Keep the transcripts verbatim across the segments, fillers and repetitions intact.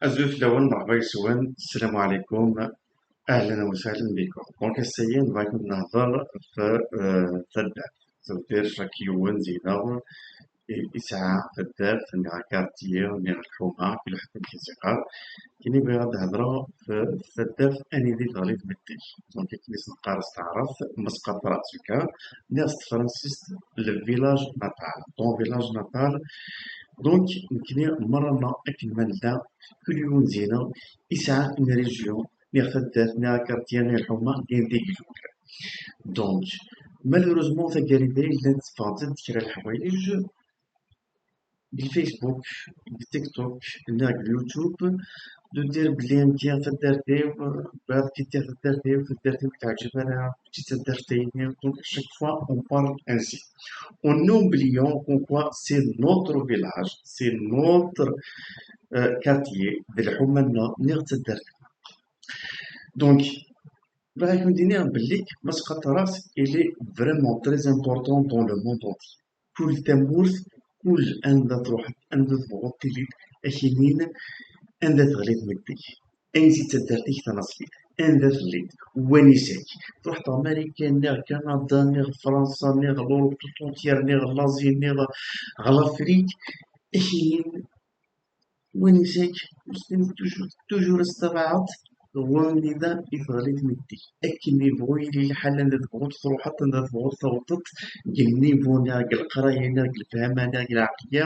Azul fell-awen, merḥba yes-wen, sslam ɛlikum, ahlan wa sahlan bikum. Donc, ass-agi nebɣa ad nehder f, eh, taddart. Ça veut dire, chaque yiwen deg-neɣ i, yesɛa taddart, neɣ quartier, neɣ lḥuma, kul ḥedd amek i s-yeqqar. Kini bɣiɣ ad hedreɣ f taddart anida i teɣli tmetti. Donc, akken i s-neqqar s taɛrabt, Mesqaṭer, en tout cas, neɣ s tefransist, le village natal, ton village natal. Donc, nekkni merra-nneɣ akken ma nella, kul yiwen deg-neɣ yesɛa une région, neɣ taddart, neɣ quartier, neɣ lḥuma, anda i ilul. Donc, malheureusement, taggara-agi llant ffɣent-d kra n leḥwayeǧ deg Facebook, deg TikTok, neɣ deg YouTube, de dire belli nekk taddart-iw, bɣiɣ ad kkiɣ taddart-iw, taddart-iw ur teɛǧib ara, mačči d taddart-inu. Donc, à chaque fois, on parle ainsi. En oubliant qu'en quoi c'est notre village, c'est notre, euh, quartier, d lḥuma-nneɣ, neɣ d taddart. Donc, bɣiɣ ad wen-d-iniɣ belli Mesqaṭer, il est vraiment très important dans le monde entier. Kul tamurt, kul anda truḥeḍ, anda tebɣuḍ tiliḍ, akinin anda teɣli tmetti-k. Ansi d taddart-ik tanaṣlit, anda telliḍ, wanisa-k. Truḥeḍ ɣer Marikan, neɣ Kanada, neɣ Fransa, neɣ l'Europe tout entière, neɣ l'Asie, neɣ ɣer l'Afrique, akinin wanisa-k, toujours, toujours ad tettabaɛeḍ ɣer wanida i teɣli tmetti-k. Akken yebɣu yili lḥal, anda tebɣuḍ truḥeḍ, anda tebɣuḍ tawḍeḍ, deg niveau, neɣ deg leqraya, neɣ deg lefhama, neɣ deg lɛeqliya,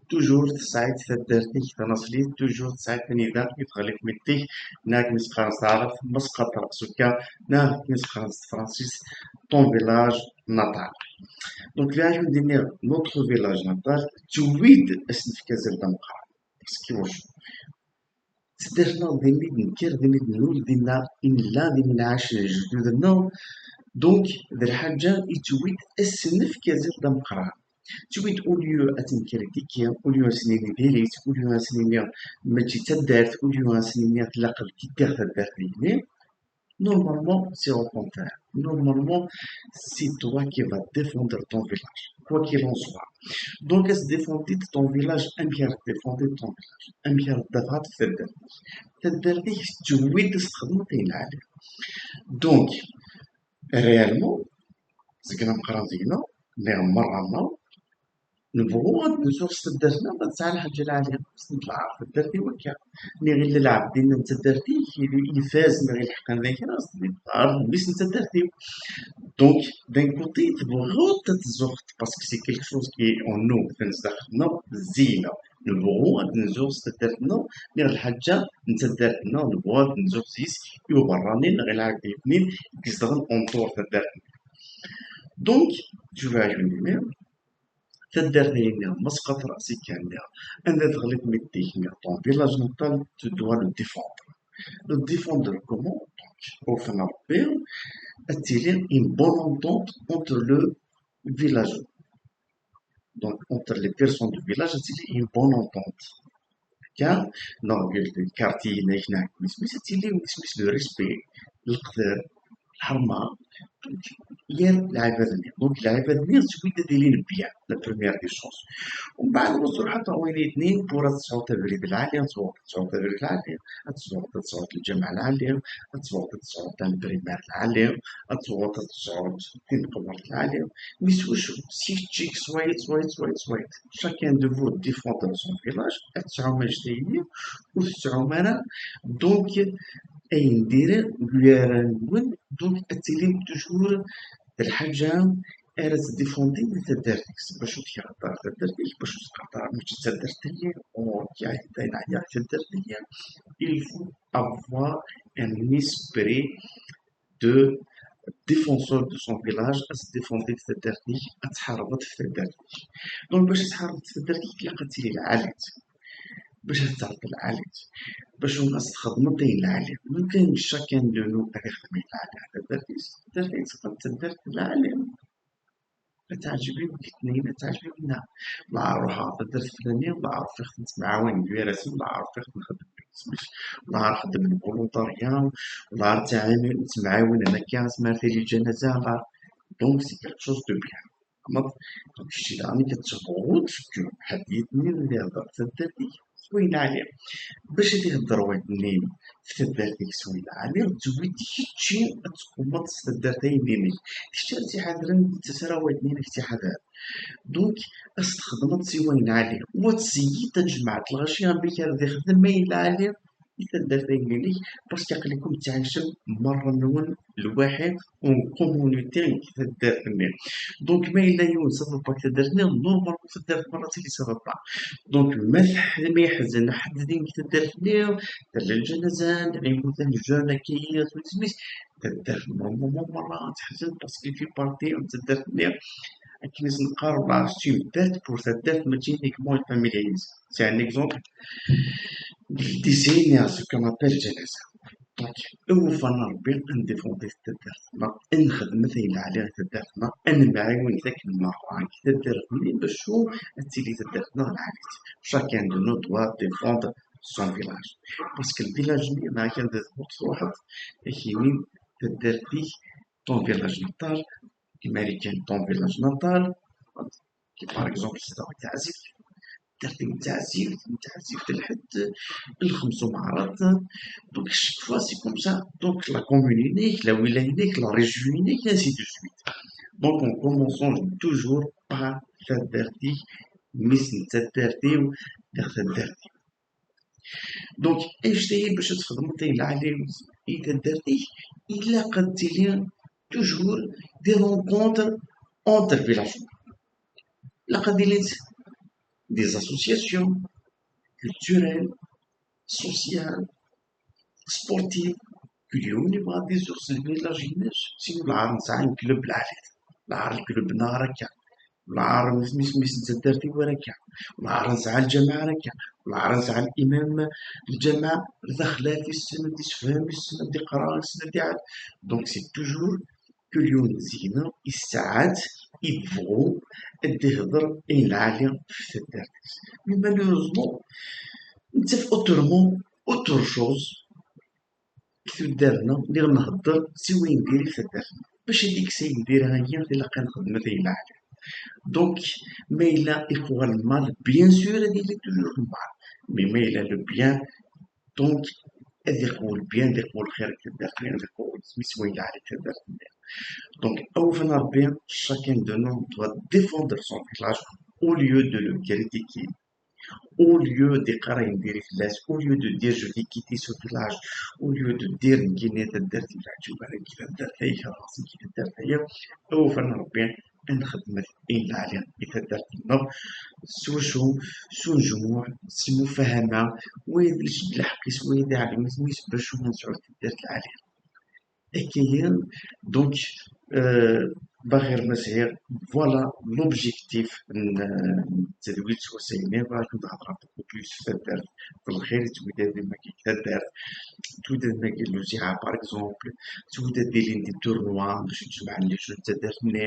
toujours tesɛiḍ taddart-ik tanaṣlit, toujours tesɛiḍ anida i teɣli tmetti-k, neɣ akken i s-qqaren s taɛrabt Mesqaṭer, en tout cas, neɣ akken i s-qqaren s tefransist, ton village natal. Donc, bɣiɣ ad wen-d-iniɣ, notre village natal, tettewwi-d ass n tkazel d ameqqran. Parce que wacu? Taddart-nneɣ d imi d-nekker, d imi d-nlul, dinna i nella, d imi nɛac lejdud-nneɣ. Donc, d lḥaǧa i tettewwi-d ass n tkazel d ameqqran. Tettewwi-d, au lieu ad tenker deg-i, au lieu ad s-nini diri-tt, au lieu ad s-nini mačči d taddart, au lieu ad s-nini tlaq d tiṭ taddart deg-i. Normalement, c'est au contraire. Normalement, c'est toi qui vas défendre ton village, quoi qu'il en soit. Donc, ad tdéfendiḍ ton village, amek ara tdéfendiḍ ton village, amek ara tdafɛeḍ f taddart-ik. Taddart-ik tettewwi-d ad s-txedmeḍ ayen lɛali. Donc, réellement, seg ameqqran deg-neɣ, neɣ merra-nneɣ, nebɣu ad nzuɣ s taddart-nneɣ, ma tesɛa lḥaǧa lɛali, s neṭleɛ ɣer taddart-iw akka. Niɣ illa lɛebd-inna n taddart-ik, ifaz, neɣ ilḥeq anda kra, s neṭleɛ ɣer mmi-s n taddart-iw. Donc, d'un côté, tebɣiḍ ad tzuxxeḍ, parce que c'est quelque chose qui est en nous, d-, zdaxel-nneɣ, d zzin-nneɣ. Nebɣu ad nzuɣ s taddart-nneɣ, neɣ lḥaǧa n taddart-nneɣ, nebɣu ad nzuɣ s-, i uberrani, neɣ i lɛebd-nni i izedɣen autour taddart-nneɣ. Donc, je vais ajouter, taddart-nni, Mesqaṭer, c'est kan, anda teɣli tmetti-k, ton village natal, tu dois le défendre. Le défendre comment? Donc, au fond, ad tili une bonne entente entre le village. Donc, entre les personnes du village, ad tili une bonne entente. Kan, dans le quartier, neɣ, neɣ, mais, mais, ad tili, mais, mais, le respect, leqder, lḥerma, gar lɛibad-nni. Donc, lɛibad-nni, c'est lui de délire bien, la première des choses. ومن بعد، وصل حتى وين اثنين، pour تسعود تبريد العالي، تسعود، تسعود تبريد العالي، تسعود، تسعود الجامعة العالية، تسعود، تسعود البريمير العالي، تسعود، تسعود تنقبر العالية. Mais c'est واش، c'est تشيك سوايت، سوايت، سوايت، سوايت. Chacun de vous défendre son village, ad tesɛum anect-ayi, ur tesɛum ara. Donc, ayen diri, gar-nwen, donc, ad tilim toujours d lḥaǧa ara tdéfendim di taddart-ik. Bac ur tkerheḍ ara taddart-ik, bac ur tqaṭer ara, mačči d taddart-nni, ur k-yeɛjib ayen ɛyiɣ taddart-nni. Il faut avoir un esprit de défenseur de son village, ad tdéfendiḍ taddart-ik, ad tḥarbeḍ f taddart-ik. Donc, bac ad tḥarbeḍ f taddart-ik, ilaq ad tili lɛali. Bac ad tɛeṭṭel lɛali. Bac ad txedmeḍ ayen lɛali. Lukan chacun de nous ad ixdem ayen lɛali ɣef taddart-is, taddart-is tebqa d taddart lɛali. Ad teɛǧeb i wigitnin, ad teɛǧeb i winna. Dɣa ruḥeɣ taddart flan-nni, dɣa ṛfiɣ-ten ttemɛawanen gar-asen, dɣa ṛfiɣ-ten xeddmen isem-is, dɣa xeddmen volontarya, dɣa ttɛawanen, ttemɛawanen akka, asmi ara tili lǧanaza, dɣa. Donc, c'est quelque chose de bien. Tfehmeḍ? Donc, kečč daɣen ad tebɣuḍ seg ḥedd yitnin ad ihder taddart-ik. Wayen lɛali. Bac ad ihedder wayeḍ-nni f taddart-ik s wayen lɛali, tewwi-d kečči ad tqewmeḍ s taddart-a yelli-inek. Kečči ad tt-iḥadren, d tasara wayeḍ-nni ad k-tt-iḥader. Donc, ad s-txedmeḍ si wayen lɛali. Wa tzeyyit ad jemɛet lɣaci amek ara d-ixdem ayen lɛali i taddart-a yelli-inek, parce que aql-ikum tettɛicem merra-nwen lwaḥi en communauté deg taddart-nni. Donc, ma yella yiwen s aḍebba deg taddart-nni, normal taddart merra ad tili s aḍebba. Donc, ma teḥ-, ma yeḥzen ḥedd din deg taddart-nni, tella lǧanaza, neɣ yemmut un jeune akka, isem-is, taddart merra, merra, merra ad teḥzen parce que il fait partie n taddart-nni. Akken i s-neqqar, la, c'est une perte pour taddart, mačči uniquement la famille-ines. C'est un exemple. Le décès, neɣ ce qu'on appelle lǧanaza. Donc, awufan Rebbi, ad ndéfendi taddart-nneɣ, ad nxedmet ayen lɛali i taddart-nneɣ, ad nemɛiwen akken merra deg taddart-nni, bac ad tili taddart-nneɣ lɛali. Chacun de nous doit défendre son village. Parce que le village-nni, ma kan d tmurt truḥeḍ, ad k-yini taddart-ik, ton village natal, Marikan, ton village natal, qui par exemple c'est dans Taizet, taddart n Taizet, n Taizet lḥedd lxems umeɛraḍ. Donc chaque fois c'est comme ça. Donc la commune-inek, la wilaya-inek, la région-inek, ainsi de suite. Donc en commençant toujours par taddart-ik, mmi-s n taddart-iw, neɣ taddart-iw. Donc, anect-agi bac ad txedmeḍ ayen lɛali i taddart-ik, ilaq ad tili toujours des rencontres entre villageois. Ilaq ad ilint des associations culturelles, sociales, sportives. Kul yiwen yebɣa ad izuɣ s lvillage-ines, sin lɛar nesɛa n club lɛali, lɛar club-nneɣ ara akka. Lɛar mmi-s n taddart-iw ara akka, lɛar nesɛa lǧameɛ ara akka, lɛar nesɛa l'imam n lǧameɛ d axlaf, issen ad d-isefhem, issen ad d-iqra, issen ad d-iɛad. Donc c'est toujours kul yiwen deg-neɣ yesɛa-tt, yebɣu ad d-ihder ayen lɛali ɣef taddart-is. Mais malheureusement, nettaf autrement, autre chose, deg tuddar-nneɣ, lliɣ nhedder si wayen diri taddart-nneɣ. Bac ad ikkes ayen diri agi, ilaq ad nxedmet ayen lɛali. Donc, ma yella iqwa lmal, bien sûr, ad yili toujours lmal. Mais ma yella le bien, donc, ad iqwu le bien, ad iqwu lxir deg taddart-nni, ad iqwu isem-is wayen lɛali deg taddart-nni. Donc, awufan Rebbi, chacun de nous doit défendre son village au lieu de le critiquer. Au lieu d-iqqar ayen diri fell-as, au lieu de dire je vais quitter ce village, au lieu de dire nekkini taddart-iw teɛǧib ara, nekk taddart-a i kerheɣ, nekk taddart-aya, awufan Rebbi ad nxedmet ayen lɛali i taddart-nneɣ. S wacu? S unejmuɛ, s lmufahama, wid d lḥeqq-is, wid d iɛelmen-is, bac ad nesɛu taddart lɛali. Akkayen, donc, euh, Baɣir Mazhir, voilà l'objectif n, n tedwilt s wass-agi. Bɣiɣ ad hedreɣ beaucoup plus f taddart, f lxir i ttwidadin dagi deg taddart, ttwidadin dagi n Lewziɛa, par exemple, ttwidad ad ilin des tournois bac ad jemɛen les jeunes n taddart-nni,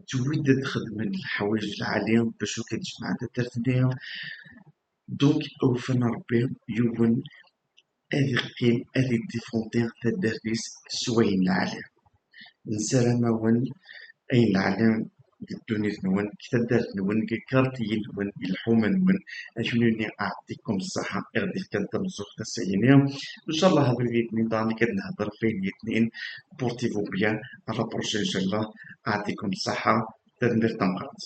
ttwidad ad xedmen leḥwayeǧ lɛali bac ad jemɛen taddart-nni. Donc, awufan Rebbi yiwen ad iqqim, ad iddifundi taddart-is s wayen lɛali. Nessaram-awen ayen lɛali deg ddunit-nwen, deg taddart-nwen, deg ikartiyen-nwen, deg lḥuma-nwen. A kunwi, ɛṭikum ṣṣeḥḥa i ɣ-d-ifkan tameẓẓuɣt ass-agi. Ncallah abrid yetnin daɣen ad nehder ɣef wayen yetnin. Portez-vous bien, à la prochaine ncallah. Ɛṭikum ṣṣeḥḥa, tanemmirt tameqqrant.